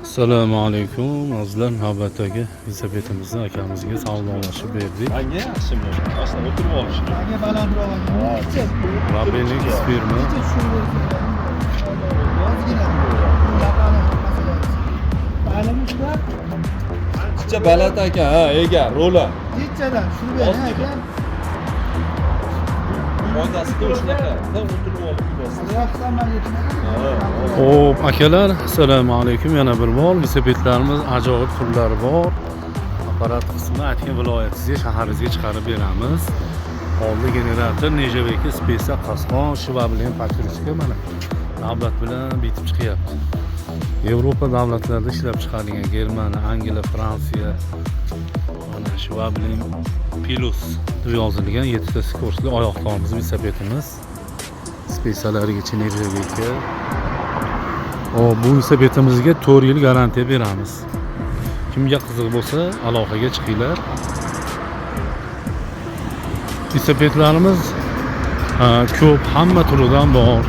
Assalomu alaykum azizlar, navbatdagi velosipedimizni akamizga savdolashib berdik. Manga yaxshi bu. Aslida o'tirib olish. Manga balandroq aka. Rabenik firma. Necha tushirib ozgina. Gapani masalasi. Ta'limi shular. Ancha baland ekan, ha, ega, rola. Nechadan tushirib bering aka. Foydasi shunaqa. O'tirib olib yurasiz. Yoqsam man yetmadim. Xo'p, akalar, assalomu alaykum. Yana bir bor velosipedlarimiz ajoyib turlari bor. Apparat qismini aytgan viloyatingizga, shaharingizga chiqarib beramiz. Oldi generator, нержавейка, спица, qasqon, швабрин, покрышка mana navbat bilan bitib chiqyapti. Yevropa davlatlarida ishlab chiqarilgan, Germaniya, Angliya, Fransiya. Mana Schwablin Plus deb yozilgan 7 ta скорость li oyoq tormoz velosipedimiz. Спица larigacha нержавейка. O, bu velosipedimizga 4 yil garantiya beramiz. Kimga qiziq bo'lsa, aloqaga chiqinglar. Velosipedlarimiz ko'p, hamma turidan bor.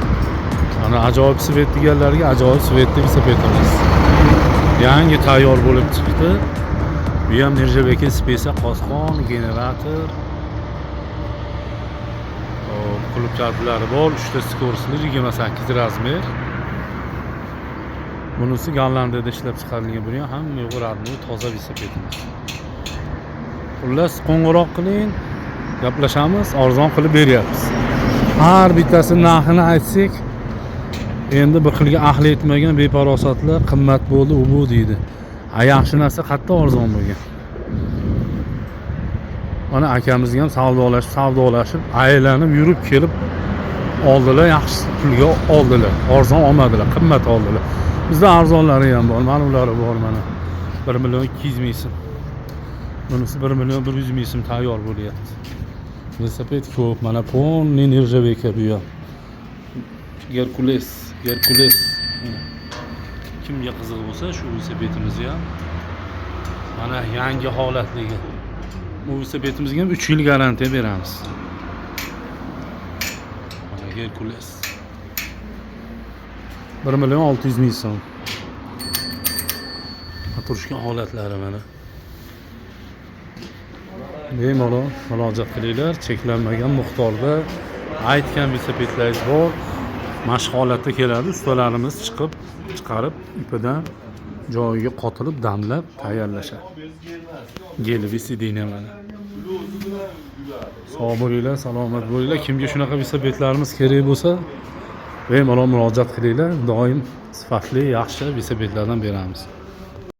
Mana ajoyib цвет deganlarga ajoyib цвет li velosipedimiz. Yangi tayyor bo'lib chiqdi. Bu ham нержавейка, спица, qosqon, generator. Hop, qulupchalari bor, 3 ta скорость li, 28 размер. Bunisi Gollandiyada ishlab chiqarilgan, buni ham hamma yo'q, родной, toza velosipedimiz. Xullas, qo'ng'iroq qiling, gaplashamiz, arzon qilib beryapmiz. Har bittasi narxini aytsak, endi bir xilga ahli yetmagan befarosatlar qimmat bo'ldi, u bu deydi. A yaxshi narsa qayerda arzon bo'lgan? Mana akamizga ham savdolashib, savdolashib, aylanib yurib kelib oldilar, yaxshi pulga oldilar. Arzon olmadilar, qimmat oldilar. Bizda arzonlari ham bor, mana ulari bor mana. 1 million 200 ming so'm. Bunisi 1 million 100 ming so'm tayyor bo'lyapti. Velosiped ko'p, mana полный нержавейка bu ham. Gerkules, Gerkules. Mana. Kimga qiziq bo'lsa, shu velosipedimizni ham mana yangi holatligi. Bu velosipedimizga ham 3 yil garantiya beramiz. Mana Gerkules. 1 million 600 ming so'm. Turishgan holatlari mana. Bemalol murojaat qilinglar, cheklanmagan miqdorda aytgan velosipedlaringiz bor. Mana shu holatda keladi, ustalarimiz chiqib, chiqarib, ipidan joyiga qotilib, damlab tayyorlashadi. Gelib сиденье mana. Sog' bo'linglar, salomat bo'linglar. Kimga shunaqa velosipedlarimiz kerak bo'lsa, bemalol murojaat qilinglar. Doim sifatli, yaxshi velosipedlardan beramiz.